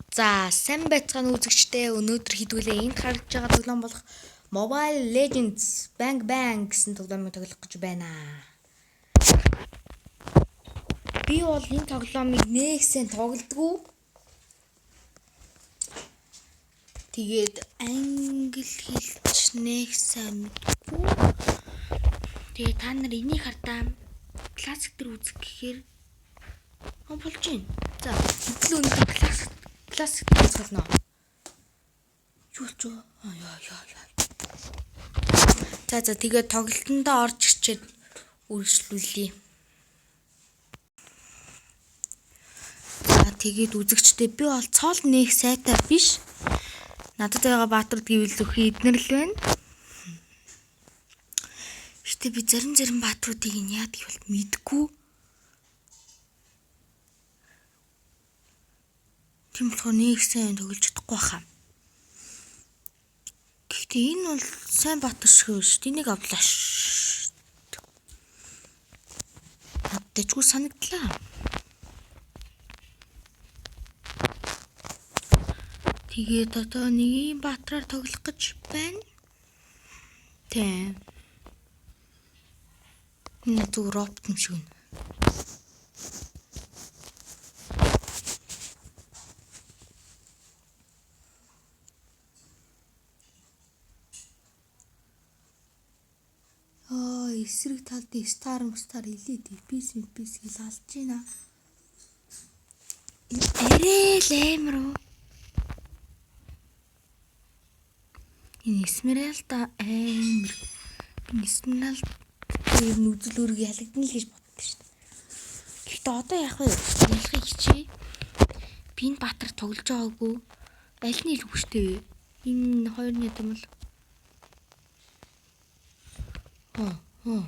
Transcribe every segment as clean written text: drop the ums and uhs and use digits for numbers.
За, сайн байцгаана үзэгчдээ. Өнөөдөр хэдүүлээ энд харагдж байгаа тоглоом болох Mobile Legends Bang Bang гэсэн тоглоомыг тоглох гэж байна. Би бол энэ тоглоомыг нэг сайн тоглодгоо. Тэгээд англи хэлч нэг сайн мэдгүй. Тэгээд та нар энийг хардаа классик төр үзэх гэхээр болж байна. За, хэдүүлээ өнөөдөр классик үзэх болно. Юу ч аа яа яа яа. За, тэгээд тоглолтондоо орж ирчээд үргэлжлүүлье. За, тэгээд үзэгчдээ би бол цоол нэг сайтай биш. Надад байгаа баатрууд гэвэл зөвхөн эднэр л байна. Гэтэ би зарим баатруудыг нь яадаг бол мэдгүй. Тийм болохоор нэг сайн тоглож чадахгүй хаа. Гэхдээ энэ бол сайн баатар шиг биш. Энийг авлаа ш. Надад дэжгүй санагдлаа. Тэгээд одоо нэг юм баатраар тоглох гэж байна. Тийм. Энэ зүгээр робот юм шиг байна. Аа, эсрэг талд стар мстар илээд пис пис гэл алж байна. Арай л амар уу. Энэ Эсмералда амар. Энэ Эсмералда ер нь үзэл өрг ялагдана л гэж боддоо шүү дээ. Гэхдээ одоо яах вэ? Ялахыг хичээе. Би энэ баатар тоглож байгаагүй. Аль нь илүү хүчтэй вэ? Энэ хоёр нь юм бол. Аа. Аа.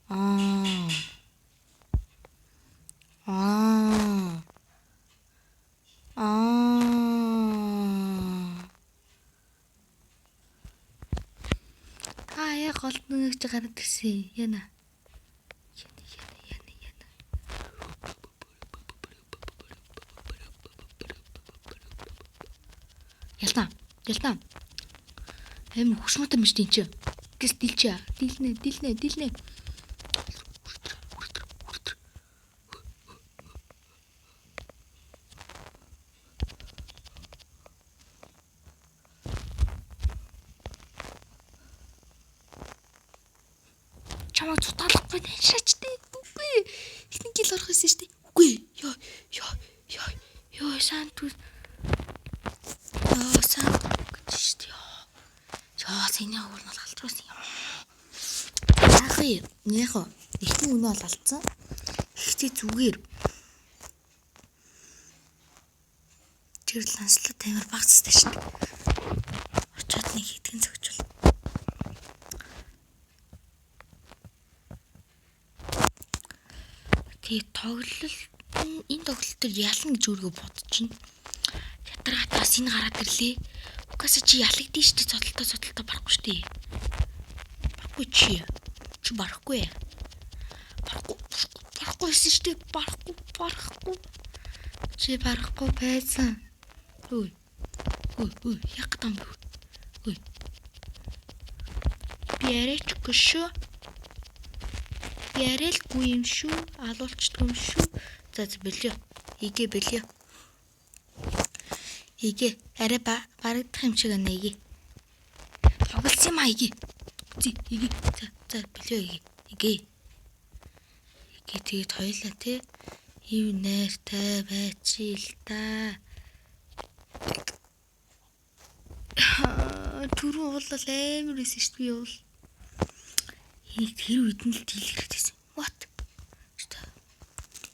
Аа. Аа, яг гол нүгч гараад ирсэн. Яна. Яна, яна, яна. Ялна. Ялна. Амар хөшмөтэй юм шүү дээ энэ чинь. Гэс дилчээ. Дилнэ, дилнэ, дилнэ. Хүртэр, хүртэр. Чамайг цутаалахгүй шаач дээ. Үгүй. Эхний гил орох байсан шүү дээ. Үгүй. Йоо, ёо, ёо, ёо, саан түр. Ёо, саан гэж шүү дээ. Ёо, сэний хөвөл бол алдруулсан юм. Яах вэ? Яг уу, эхний үнэ бол алдсан. Гэхдээ зүгээр. Тэр ланслат амар багцтай шүү дээ. Очоод нэг хитгэн зөгчвөл. Тэгээ тоглолт энэ тоглолт төр ялна гэж өөрийгөө бодож байна. Ятаргатаас энэ гараад ирлээ. Угаасаа чи ялагдсан шүү дээ. Цодолтой барахгүй шүү дээ. Барахгүй чи. Чи барахгүй. Барахгүй. Барахгүй байсан шүү дээ. Барахгүй. Барахгүй. Чи барахгүй байсан. Үй. Үй, үй, яг гэдэг юм бэ? Үй. Би арайчгүй шүү. Би арай л гүй юм шүү. Алуулчдгүй юм шүү. За за бэлё. Игээ бэлё. Игээ арай барагдах юм шиг байна игээ. Тоглосон юм а игээ. Үзье игээ. За за бэлё игээ. Игээ. Игээ тэгээд хоёлаа те. Ив найртай байчи л та. Түрүү бол амар байсан шүү дээ би бол. Энийг тэр үед нь л дийлэх хэрэгтэйсэн. What?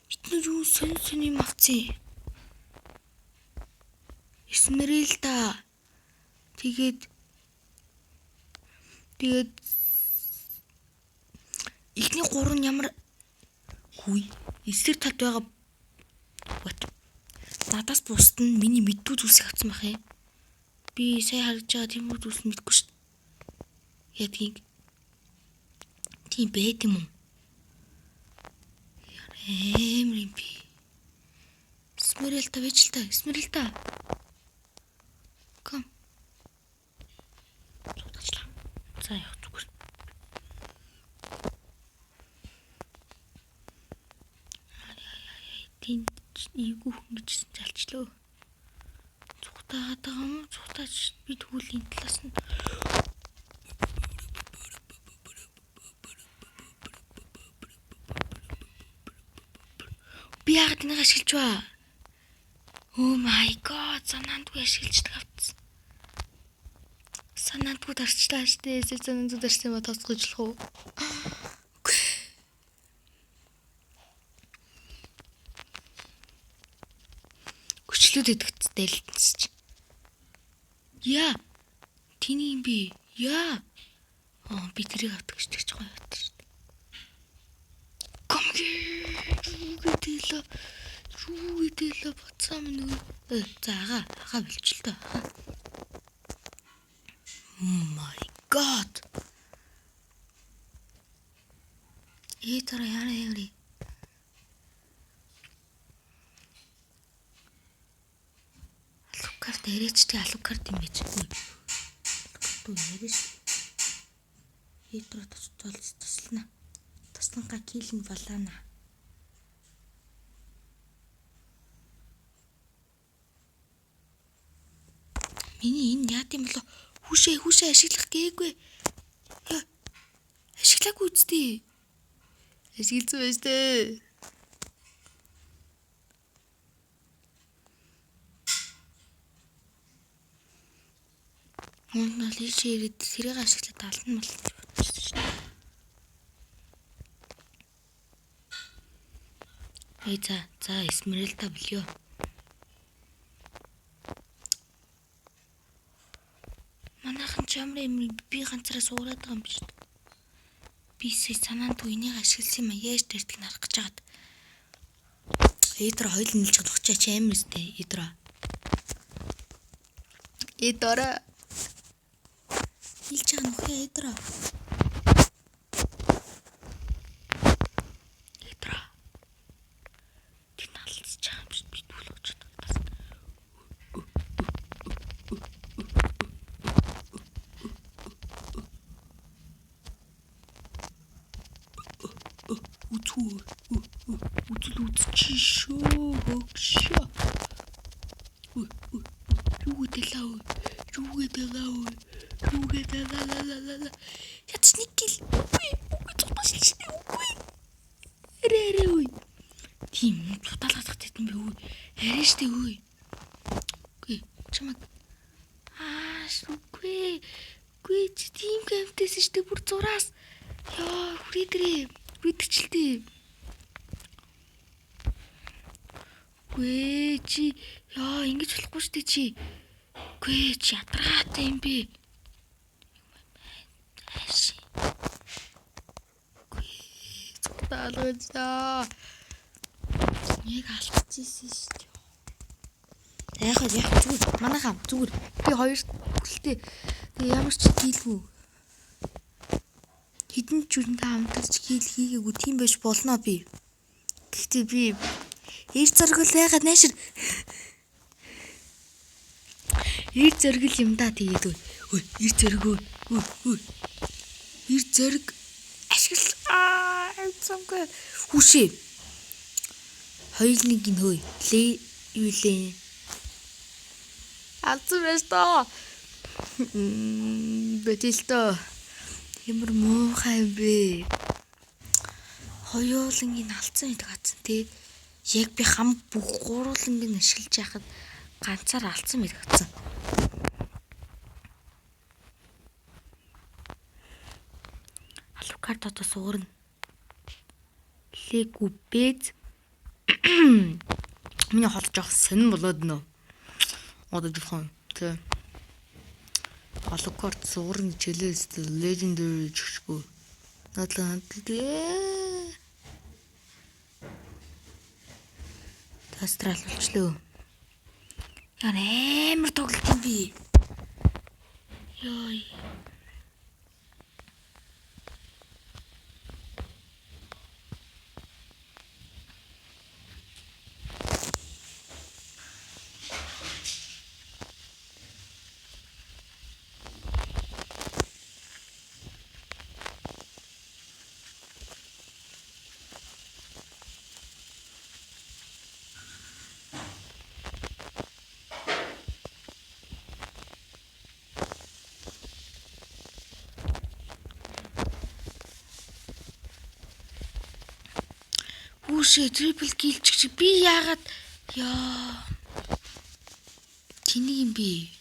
Эднэр юу сонь сонь юм авцсан. Эсмерэлда. Тэгээд эхний гурав нь ямар хүй эсрэг талд байгаа. What? Надаас бусд нь миний мэддүү зүйлсийг авсан байх юм. Би сая харагдж байгаа тийм үү зүйлс мэдгүй шүү дээ. Ядгийг тийм байд юм уу? Амар юм би. Эсмерэлта байж л та. Эсмерэлта. Come. Цугтаачлаа. За яг зүгээр. Тэнд эвгүүхэн гэжсэн залчлаа. Цугтаагаад байгаа юм уу? Цугтаач би тэгвэл энэ талаас нь би яагаад энийг ашиглаж ба? Oh my god, санаандгүй ашиглаждаг автсан. Санаандгүй дарчлаа штэ. Санаандгүй дарсан юм а тооцоолох уу? Көчлөөд идэгцтэй л чи. Яа. Тэний юм би. Яа. Аа би тэрийг авдаг гэж тэгж гоё яваад шүү дээ. Come here. Юу гэдэлээ. Юу гэдэлээ буцаа минь нөгөө. За ага, ага бэлчил тээ. Oh my god. Э тара яра яри. Алукарт яриачдаг алукарт юм байж. Алукарт яриаш. Эдро туслана. Тусланга килэн балаана. Миний энэ яад юм болоо хүүшээ хүүшээ ашиглах гээгүй. Яа. Ашиглаагүй үсттэй. Ашигласан байж тээ. Үүнд нь ийшээ ирээд тэрийг ашиглаад ална мал гэж бодчихсон шүү дээ. Эй за за Эсмерэлда билё. Манайхан ч ямар юм би ганцаараа суугаад байгаа юм биш үү? Би сая санаандгүй энийг ашигласан юм а яаж дэрдэг нь харах гэж хагаад. Эдро хоёул нэлж чадах чи амар өстэй Эдро. Эдро. Нийлж байгаа нөхөө Эдро. Эдро. Тэнд алдсаж байгаа юм чи би түлхэж чадах тас. Үзүү. Үзэл үзчих шүү. Хөгшөө. Юу гэдэг лав? Юу гэдэг лав? Юу гэдэг ла ла ла ла ла. Ядч нэг гил. Үгүй, үгүй цутааш шнэ үгүй. Арай арай үгүй. Тийм цутаалгах гэдэг юм бэ үгүй. Арай штэ үгүй. Үгүй чамаг аа үгүй. Үгүй чи тийм гэмтэйсэн штэ бүр зураас. Йоо хүрээдрээ. Хүрээдчлээ. Үгүй чи ёо ингэж болохгүй штэ чи. Үгүй чи ядаргаатай юм бэ. Ааш. Үгүй цутаалгажаа. Яг алдчихсан шүү дээ. Яг яг зүгээр манайхаа зүгээр би хоёр бүлтэй тэгээ ямар ч хийлгүй хідэн ч юунтай хамтарч хийл хийгээгүй тийм байж болно би. Гэхдээ би эр зоргол байгаад наашир эр зоргол юм да тэгээд өө эр зориг өө өө эр зориг ашигла аа цамгүй хүүшээ хоёулныг нь хөөе лээ юу лээ алдсан байж тоо бэтэлтөө ямар муухай юм бэ. Хоёуланг нь алдсан гэдэг хатсан тий. Яг би хам бүх гурууланг нь ашиглаж яхад ганцаар алдсан байдаг хатсан. Алукарт одоо суурна. Легүү бэз. Миний хол жоох сонин болоод нөө. Одоо жоохон тий. Алукарт суурна гэж хэлээс legendary чигшгүй. Надлаа надлаа. Астрал болчлоо. Яа амар тоглолт юм би. Йой. Хүүшээ triple kill ч би яагаад яа. Тэнийг юм би.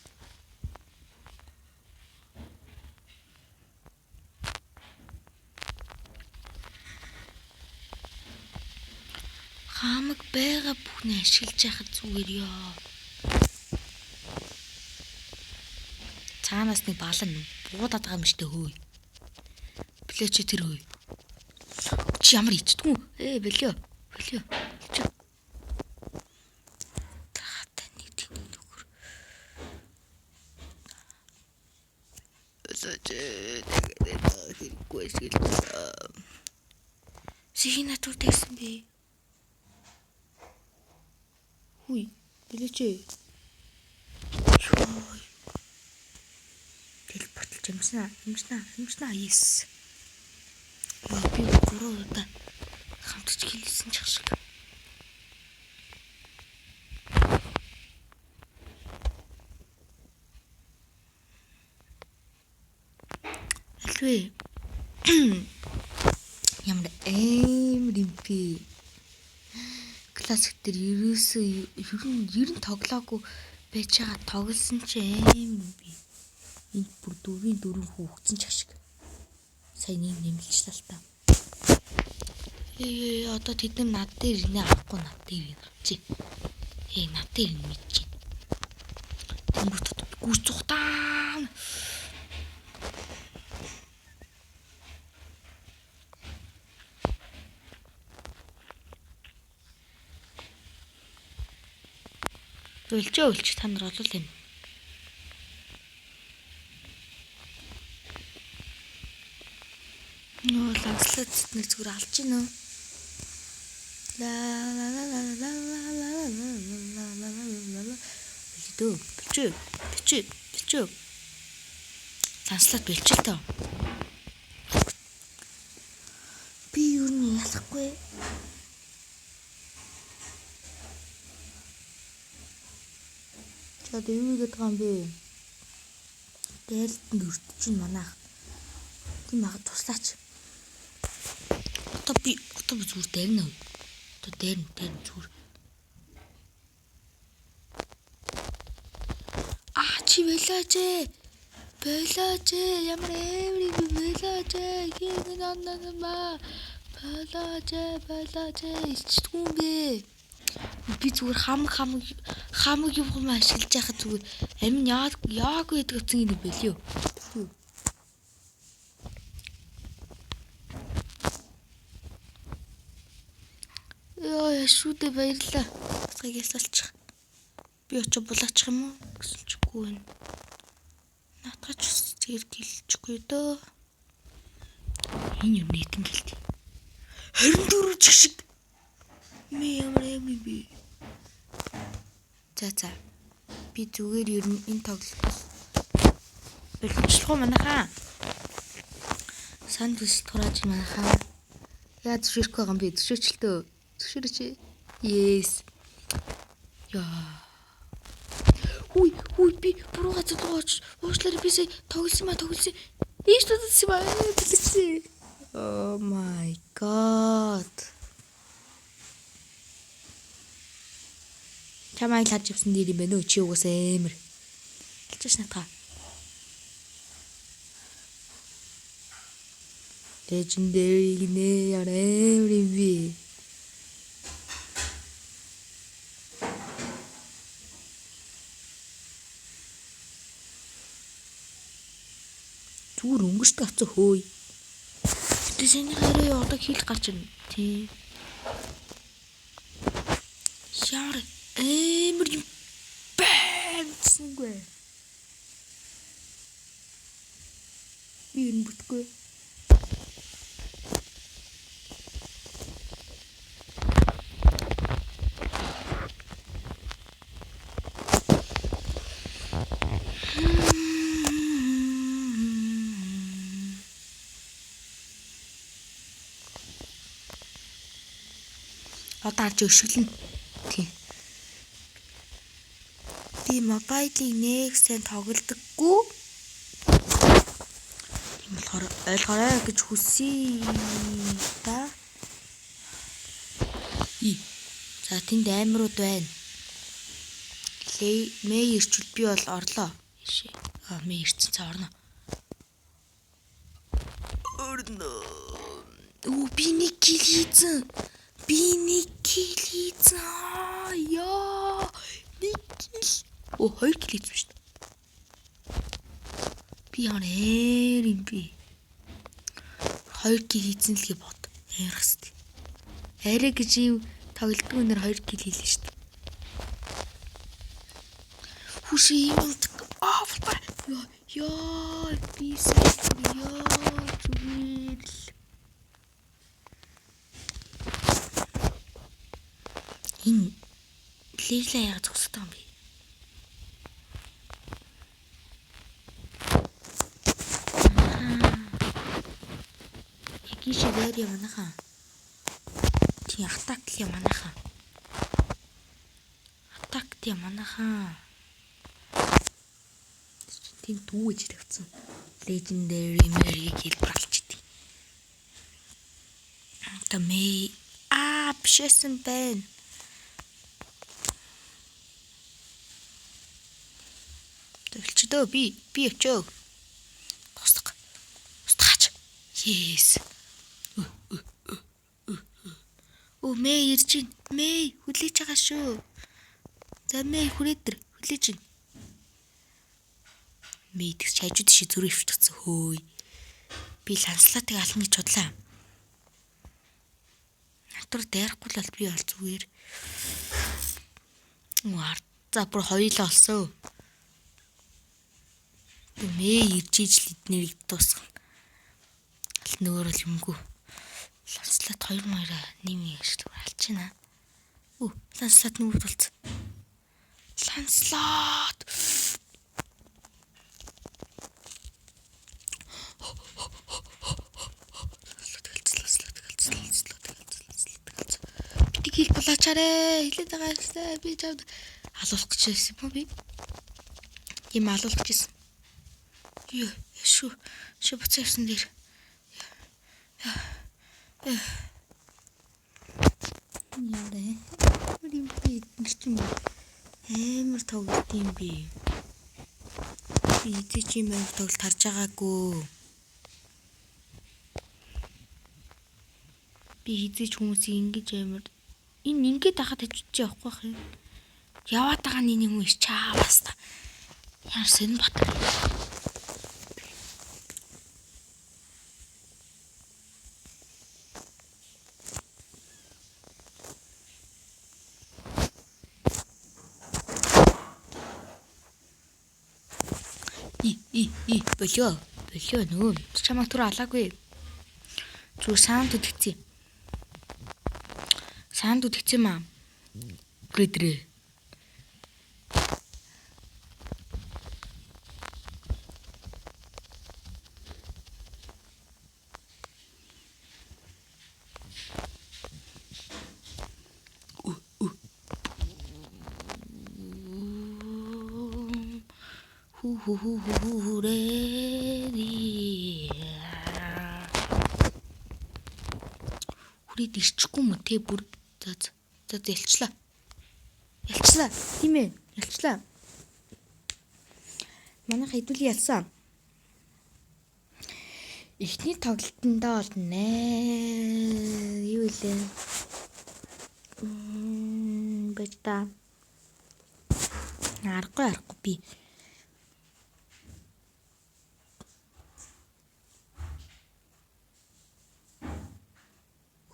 Хамаг байгаа бүхний ашиглаж яхад зүгээр ёо. Цаанаас нэг балан буудаад байгаа юм штэ хөөе. Блээч тэр хөөе. Чи ямар ичдэггүй. Ээ бэлөө. Бэлөө. Бэлчөө. Таатай нэг тийм нөхөр. Өсөж тэгээд хэрэггүй ашигласан. Сихина түр тэгсэн бэ. Хүй, бэлээч. Йой. Телепортлж юмснаа, юмснаа, юмснаа. Yes. Йоо, би 3 удаа хамтч хэлсэн ч шиг. Альвэ. Ямар амар юм бэ? Классик дээр ерөөсөө ер нь тоглоогүй байж байгаа тоглосон чи амар юм бэ. Энд бүр 4-ийн 4 хүү өгцөн ч ашиг. Сая нэг нэмэлчлээ л та. Ээ одоо тэд нар над дээр ирнэ авахгүй над дээр ирнэ авчи. Ээ над дээр ирнэ мэдчихээн. Тэнгүүт гүйц цухтаа. Өлчөө өлч та нар олол юм. Нөө ланслаад нэг зүгээр алж гинэ. Ла ла ла ла ла ла ла ла ла ла ла ла. Бэлдөө. Бэлчөө. Бэлчөө. Бэлчөө. Ланслаад бэлчээ л таа. Би юу нь ялахгүй. Чи одоо юу хийгээд байгаа юм бэ? Дайлтанд өртөж чинь манайх. Тийм ага туслаач. Одоо би зүгээр дайрна. Одоо дайрна зүгээр. Аа чи бэлээч. Бэлээч. Ямар амар юм бэлээч. Хин нанаа бэлээч бэлээч. Ичдэггүй юм бэ? Би зүгээр хамаг юм юм ашиглаж яхад зүгээр амин яаг байдаг гэсэн юм бэлээ. Йоо шүүдээ баярлаа. Бацгааг ялсалчих. Би очиж булаачих юм уу гэсэн чиггүй байна. Наатгач зүгээр гэлчихгүй дөө. Энэ юм нийтэн гэлт. 24 ч шиг. Ми ямар юм бэ? За. Би зүгээр ер нь энэ тоглолтоос болчихлоо манайхаа. Санд бүс турааж манайхаа. Яа зөвшөөрөхгүй байгаа юм бэ? Зөвшөөрчлөө. Зөвшөөрөөч. Yes. Яа. Хүй, би буруу газар руу очиж уучлаарай би сая тоглосон ба тоглосон. Ийш татсан ба бэлсэн. Oh my god. Чамайг харж явсан дээр юм байна уу? Чи угсаа амар. Алчаач натгаа. Legendary гинэ ямар амар юм бэ? Зүгээр өнгөрчдөг авцаа хөөе. Гэтэ саний хараа одоо хийл гарч ирнэ. Тийм. Ямар амар юм баймсангүй. Би ер нь бүтгүй. Одоо харж өшөглөнө. Тийм. Би мобайлыг нэг сайн тоглодоггүй. Тийм болохоор ойлгоорой гэж хүсье та. За, тэнд амирууд байна. Мэй ирчвэл би бол орлоо. Ийшээ. Аа, Мэй ирсэн, за, орно. Орно. Оо, би нэг kill хийсэн. Би нэг kill хийсэн. Яа. Нэг kill. Оо, хоёр kill хийсэн шүү дээ. Би ямар ээр юм бэ? Хоёр kill хийсэн л гэ бод. Амар хэвчээ. Арай гэж юм тоглолтгүй нэр хоёр kill хийлээ шүү дээ. Хүш юм. Аа, болохоор. Яа, яа, би сайн, яа, зүгээр л. Энэ лейла яагаад зогсдог юм бэ? Яг ийшээ дээр юм манайхан. Тийм, attack юм манайхан. Attack тийм манайхан. Тийм, дүү гэж тавьсан. Legendary Mary хэлбэр алчихдээ. Та мэй аа бишээсэн байна. Төлчдөө, би явчөө. Туслах. Устгаач. Yes. Өө, Мэй ирж байна. Мэй хүлээж байгаа шүү. За, Мэй, хүрээд ир, хүлээж байна. Мэй тэгс хажууд тийш зөрөө өвчтсөн хөөй. Би Ланслатыг ална гэж бодлаа. Натур дайрахгүй л бол би бол зүгээр. За, бүр хоёулаа олсон. Мэй ирж ижил эднэрийг дуусгана. Аль нөгөө л юмгүй. Ланслат 2 маяра нийгмийн ажил алж байна. Өө, Ланслат нүгд болцсон. Ланслат. Ланслат гэлцсэн, Ланслат гэлцсэн, Ланслат гэлцсэн, Ланслат гэлцсэн. Битгий хэл булаачаарэ. Хэлээд байгаа юмстай би чамд алуулах гэж байсан юм уу би? Ийм алуулах гэж байсан. Юу, шүү. Шүү, буцаа явсан дээр. Яа. Ямар юм бэ? Эднэр чинь амар тоглолт юм бэ? Би эзэж юм амар тоглолт харж байгаагүй. Би хизээч хүмүүсийг ингэж амар энэ ингэж хахад хажиж явахгүй байх юм. Яваад байгаа нэг юм чаавас та. Ямар сонин батар. И и и, болио. Болио, нөө. Чамайг түр алаагүй. Зүгээр саунд үдгцэн. Саунд үдгцэн юм аа. Грэдрээ. Хүү хүү хүү хүү хүү ready. Хүрээд ирчихгүй мө те бүр. За за за, ялчлаа. Ялчлаа. Тийм ээ. Ялчлаа. Манайх хэдүүл ялсан. Эхний тоглолтондоо бол нэ юу илээ? Бэж та. Аргагүй, аргагүй би.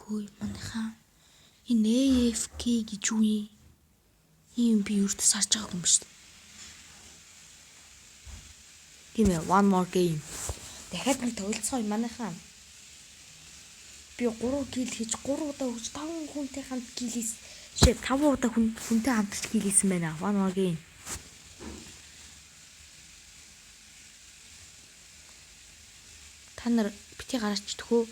Хөөе, манайхаа энэ AFK гэж юу юм? Ийм би өртөс харж байгаагүй юм шүү дээ. Тийм ээ, one more game. Дахиад нэг тоглолцгоо манайхаа. Би 3 kill хийж, 3 удаа өгч, 5 хүнтэй хамт kill хийсэн. Шээ, 5 удаа хүнтэй хамтарч kill хийсэн байна. One more game. Та нар бити гараач төхөө.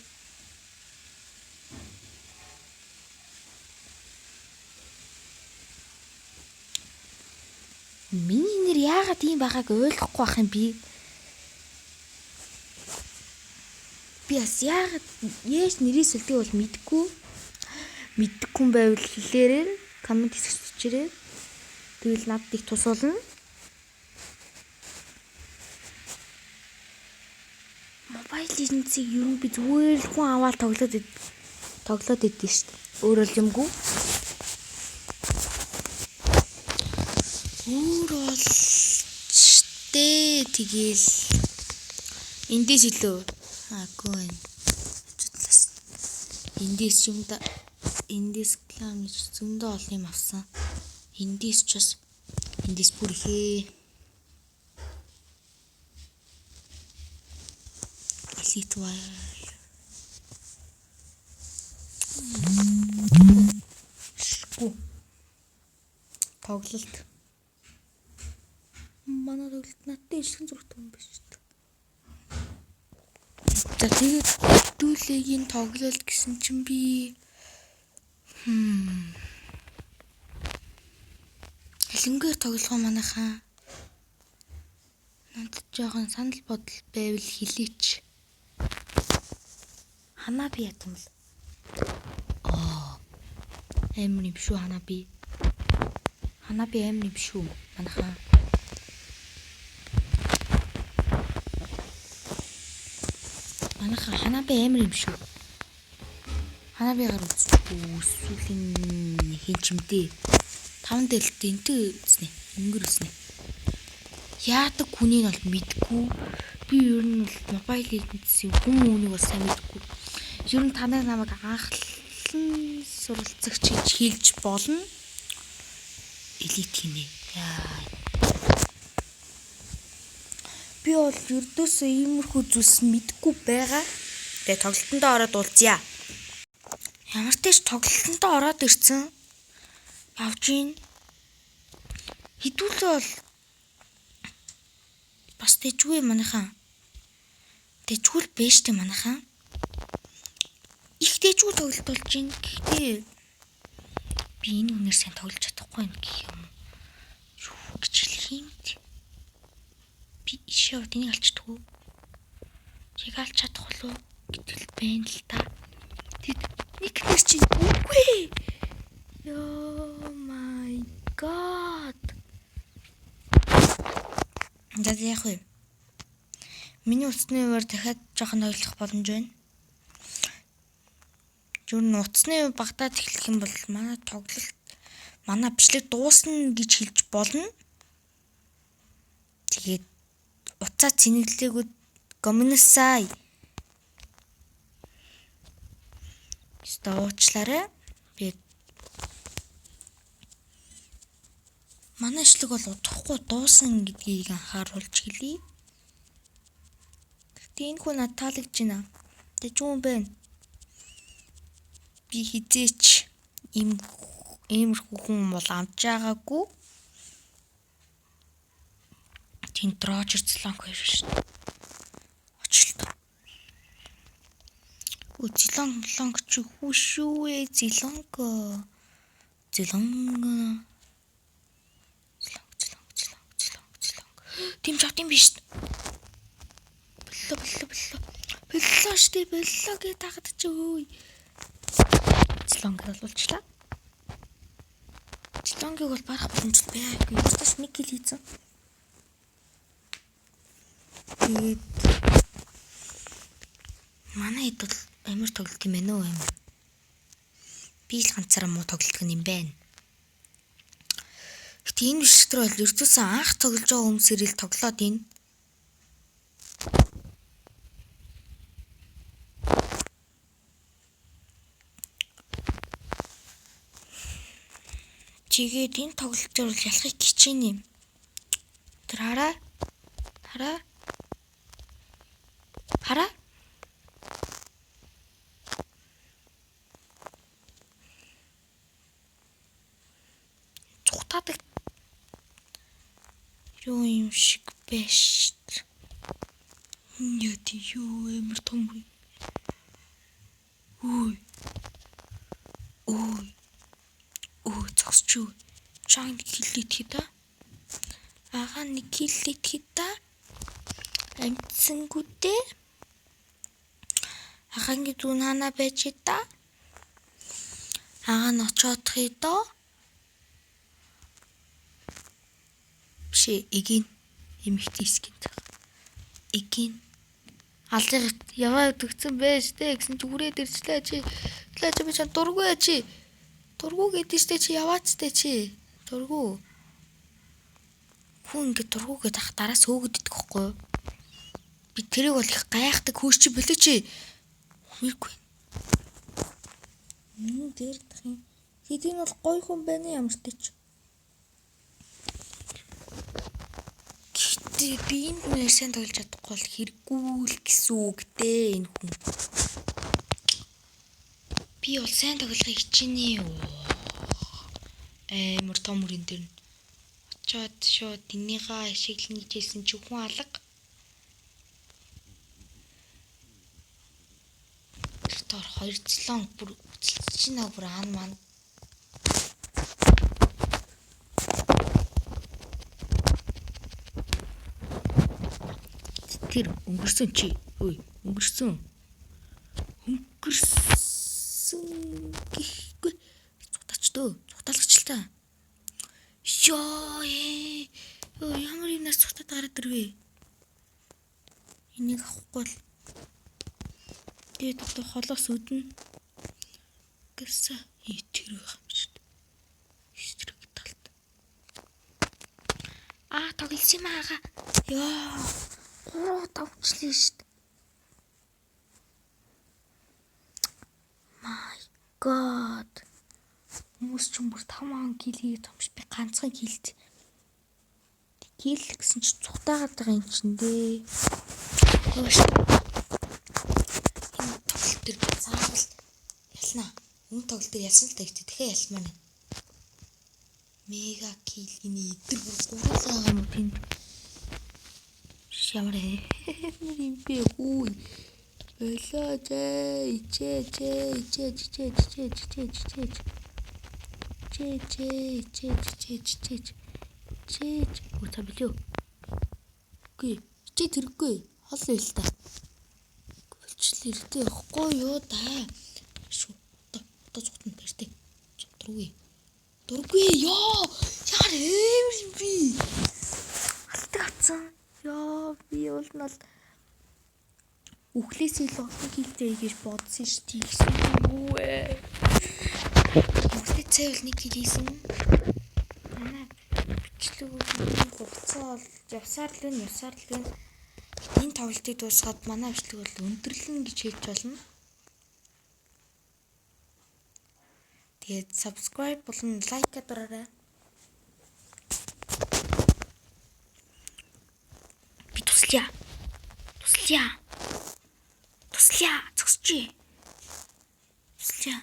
Миний нэр яагаад ийм байгааг ойлгохгүй байх юм би. Би бас яагаад яаж нэрийг сүлдгийг бол мэдэхгүй. Мэдэхгүй хүн байвал хэлээрэй. Comment хэсэгт бичээрэй. Тэгэл надад их тус болно. Mobile Legends-ийг ер нь би зүгээр л хүн аваад тоглоод идэв шүү дээ. Өөр бол юмгүй. Өөр бол штэ тэгээл эндээс илүү аагүй байна. Талаас эндээс юм да, эндээс клам гэж зөндөө олон юм авсан. Эндээс ч бас эндээс бүр ихээ. Elite wire. Шгүй. Тоглолт. Манай тоглолт надтай ижлэгэн зурагтай юм биш үү? За, тэгээд дүүлэгийн тоглолт гэсэн чинь би Хэлэнгээр тоглох манайхаа. Надад жоохон санал бодол байвал хэлээч. Ханаби яа юм бол? Аа. Амар юм шүү Ханаби. Ханаби амар юм шүү манайхаа. Манайхаа Ханаби амар юм шүү. Ханабигаар үзчихгүй сүүлийн хин чимдээ. Таван дээлтэй энтэй үзнэ. Өнгөр үзнэ. Яадаг хүнийг бол мэдгүй. Би ер нь бол Mobile Legends-ийн хүн үнийг бол сайн мэдгүй. Ер нь та нар намайг анхлан суралцагч гэж хэлж болно. Elite хинэ. Яа. Би бол ердөөсөө иймэрхүү зүйлс мэдгүй байгаа. Тэгээ тоглолтондоо ороод уулзъя. Ямар ч тач тоглолтондоо ороод ирсэн. Явж гин. Хэдүүлээ бол бас дэжгүй манайхан. Дэжгүй л бэ штэ манайхан. Их дэжгүй тоглолт болж гин. Гэхдээ би энэ үнээр сайн тоглож чадахгүй юм гэх юм уу? Юу гэж хэлэх юм бэ? Би ишээ яваад энийг алчдаггүй. Яг алж чадах болов гэтэл байна л та. Тэд нэг нэр чинь үгүй. Oh my god. За, яах вэ? Миний утасны хуваар дахиад жоохон тоглох боломж байна. Ер нь утасны багтаад эхлэх юм бол манай тоглолт, манай бичлэг дуусна гэж хэлж болно. Тэгээд утсаа цэнэглээгүүд гомносай. Өстө уучлаарай. Би манай ишлэг бол удахгүй дуусан гэдгийг анхааруулж хэлье. Гэхдээ энэ хүн надад таалагдж байна. Тэг юм бэ? Би хизээч ийм иймэрхүү хүн бол амж байгаагүй. Тэнд Рожер Злонг хоёр шүү дээ. Очлоо. Өө, Злонг Злонг чи хүү шүү ээ, Злонг. Злонг. Злонг, Злонг, Злонг, Злонг, Злонг. Тийм ч авт юм биш. Боллоо, боллоо, боллоо. Боллоо штэ, боллоо гэж тахад чи өөй. Злонг болуулчлаа. Злонгийг бол барах боломж байгаагүй. Юусташ нэг kill хийсэн. Тэгээд манай хэд бол амар тоглолт юм байна уу юм. Би л ганцаараа муу тоглолт юм байна. Гэтэ энэ бичлэг төр бол ердөөсөө анх тоглож байгаа хүмүүсээр л тоглоод байна. Тэгээд энэ тоглолтоор бол ялахыг хичээнэ. Тэр хараа. Хараа. Хараа. Цухтаадаг юу юм шиг байж. Яа тий, юу амар том юм. Үй. Үй. Өө, зогсч юу. Чаан нэг kill идэхий да. Агаа нэг kill идэхий да. Амтсангүдээ. Агаангийн зүүн ханаа байж да. Агаа нь очоодох доо. Бишээ, эгийн эмэгтэй skin. Эгийн алга яваа төгцөн байж тэ гэсэн чи үрээд ирчлээ чи. Лээ чи би чам дургүй чи. Дургүй гэдэг штэ чи яваач тэ чи. Дургүй. Хүн ингэ дургүй гэдэг ах дараас хөөгдөд идэх байхгүй юу? Би тэрийг бол их гайхдаг хөөш чи болоо чи. Хүмэргүй. Дээр дах юм. Хэдийн бол гоё хүн байна ямар ч ч. Гэхдээ би энэ хүнээр сайн тоглож чадахгүй бол хэрэггүй л гэсэн үг дээ энэ хүн. Би бол сайн тоглохыг хичээнэ. Амар том өрийн дээр нь очоод шууд энийгээ ашиглана гэж хэлсэн чи хүн алга. Тэр доор 2 злон бүр үцэлцэж байна бүр аан маань. Тэр өнгөрсөн чи. Ой, өнгөрсөн. Өнгөрсөн гэхгүй. Цутаач дөө. Цутаалагч л та. Йоо ээ. Йоо ямар юмнаас цутаад гараад ирвэ. Энийг авахгүй бол тэгээд одоо холоос өднө. Гэсэн тэр байх юм шүү дээ. Эсрэг талд. Аа тоглосон юм аага. Йоо. 3 тавчлаа шүү дээ. My God. Хүмүүс ч бүр 5 kill хийгээд байгаа юм шиг би ганцхан kill д. Kill гэсэн чи цухтаагаад байгаа юм чинь дээ. Хөөш. Энэ тоглолт төр заавал ялнаа. Өмнө тоглолт төр ялсан л та гэхдээ дахиад ялмаар байна. Mega kill энэ эдэр бүр гурлаа байгаа юм тэнд. Ямар юм бэ хүү. Болоо зээ ичээ чээ ичээ чээ чээ чээ чээ чээ чээ чээ чээ чээ чээ чээ үгүй билүү. Үгүй ичээ тэрэггүй хол байл та. Болчлээ хэрэгтэй явахгүй юу да. Шүү. Одоо цухтан барьтай. Дургүй. Дургүй ёо. Ямар амар юм би. Алтаг авцсан. Ёо би бол нь бол үхлээс илүү олон kill тэй гэж бодсон шүү дээ. Тэгсэн юу вэ? Үхлээ цай бол нэг kill хийсэн. Манай бичлэг хугацаа бол явсаар л байна, явсаар л байна. Энэ тоглолтыг дуусгаад манай бичлэг бол өндөрлөнө гэж хэлж болно. Тэгээд subscribe болон like дараарай. Би туслая. Туслая. Туслая. Зогсчих. Туслая.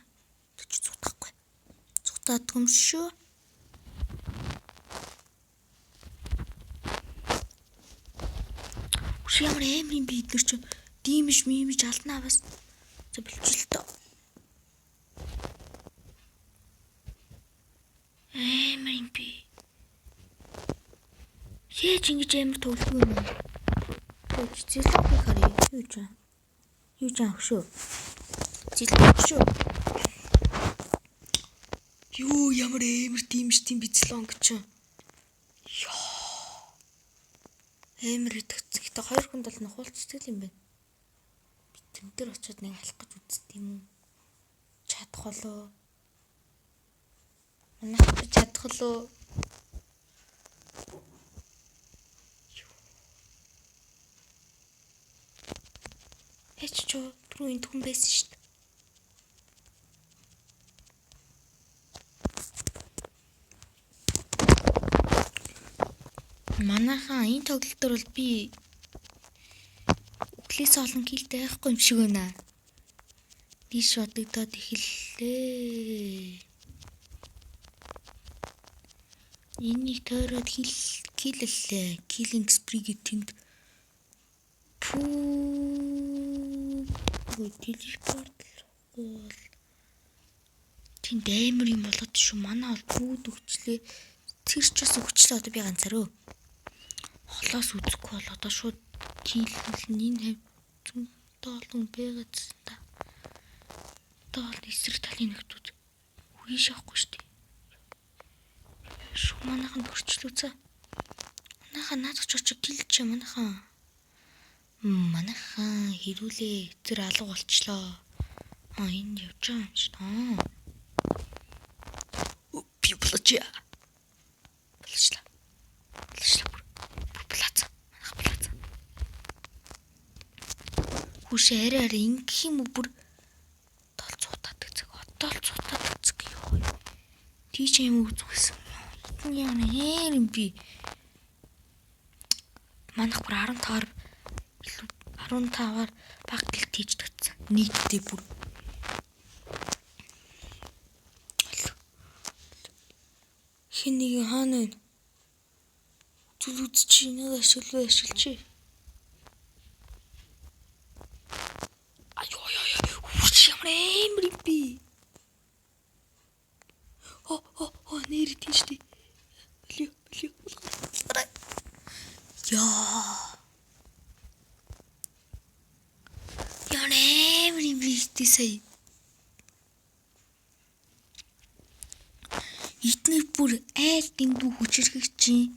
Төч цутахгүй. Цутаадгүй юм шүү. Үш ямар амар юм би эднэр чи димэж мимэж алднаа бас. За бэлчил тоо. Амар юм би. Яаж ингэж амар тоглодог юм бэ? Тэч зэлэг харъя. Юу ч аа. Юу ч аах шүү. Зэлэг шүү. Юу ямар амар димж тийм бицлон гэж. Йоо. Амар итгэцэн. Гэтэ хоёр хүнд бол нухуулцдаг юм байна. Би тэн дээр очиод нэг алах гэж үзт юм уу? Чадах болоо. Манайх би чадах болоо. Хэч ч түрүү энд хүн байсан шүү дээ. Манайхан энэ тоглолт төр бол би үхлээс олон kill тэй байхгүй юм шиг байна. Диш бодогдоод эхэллээ. Энийг тойроод kill лээ. Killing spree гэд тэнд пүү teleport бол тэнд амар юм болоод шүү. Манай бол бүгд өгчлээ. Тэр ч бас өгчлээ одоо би ганцаарөө. Холоос үзэхгүй бол одоо шууд kill лэн энэ хавь зүүн олон байгаадсан та. Одоо бол эсрэг талын нөхдүүд үгүй шахахгүй шүү дээ. Шүү манайхан төрчлөө цаа. Манайхаа наадах ч очиж килж манайхаа. Манайхаа хэрүүлээ тэр алга болчлоо. Аа энд явж байгаа юм шиг. Аа. Би булажаа. Булажлаа. Булажлаа бүр. Бүр булаацсан. Манайхаа булаацсан. Хүүшээ арай арай ингэх юм уу бүр толцуутаад гэцэг. Одоо л цуутаад гэцэг ёо. Тийч юм үзүүлсэн. Эдэн ямар ээр юм би. Манайх бүр 15-аар илүү 15-аар баг гэл тийж татсан. Нийтдээ бүр. Хин нэгэн хаана вэ? Зүл үзчихье, нэг ашиглав ашиглчихье. Аюу аюу аюу. Үш ямар амар юм бэ? О о о нэр тийш дээ. Өлөө өлөө болгоо. Яа. Ямар амар юм бэ сая. Эднэр бүр айл дэндүү хүчирхэг чинь.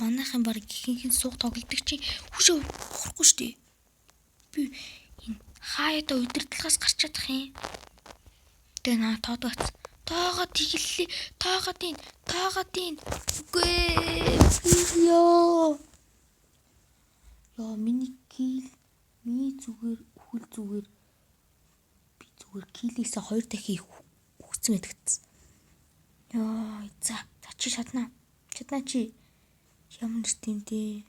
Манайхан баг ихэнх нь сууг тоглодог чинь хүшээ ухрахгүй шүү дээ. Би энэ хаяада удирдлагаас гарч чадах юм. Тэгээ наа тоодгооц. Тоогоо тэглэлээ. Тоогоо дийн. Тоогоо дийн. Үгүй ээ. Ёо. Ёо миний kill миний зүгээр үхэл зүгээр би зүгээр kill ээсээ 2 дахин их үхсэн байдагцсан. Ёо за за чи чаднаа. Чаднаа чи. Ямар нэр тийм дээ.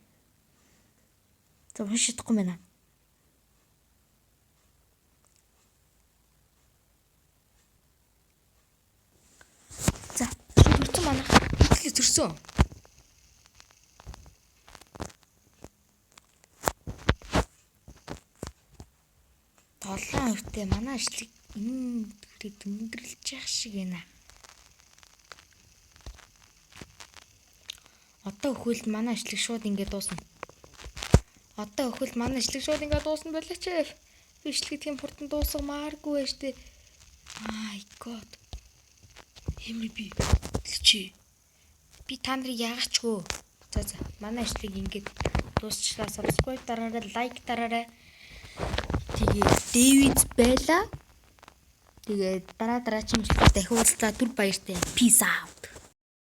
За уншиж чадахгүй байна. За төрсөн манайх хэвлээ төрсөн. Долоон хувьтай манай ажлыг энэ төрөд өндөрлөж явах шиг байна. Одоо өхөлд манай ажлыг шууд ингэ дуусна. Одоо өхөлд манай ажлыг шууд ингэ дуусна болооч. Би ишлэг тийм хурдан дуусгамааргүй байж тээ. My god. Ямар би чи. Би та нарыг яагаачгүй. За за манай ажлыг ингэж дуусчлаа. Subscribe дараарай, like дараарай. Тэгээд Дэвид байла. Тэгээд дараа дараагийн бичлэгээр дахин уулзлаа. Түр баяртай. Peace out.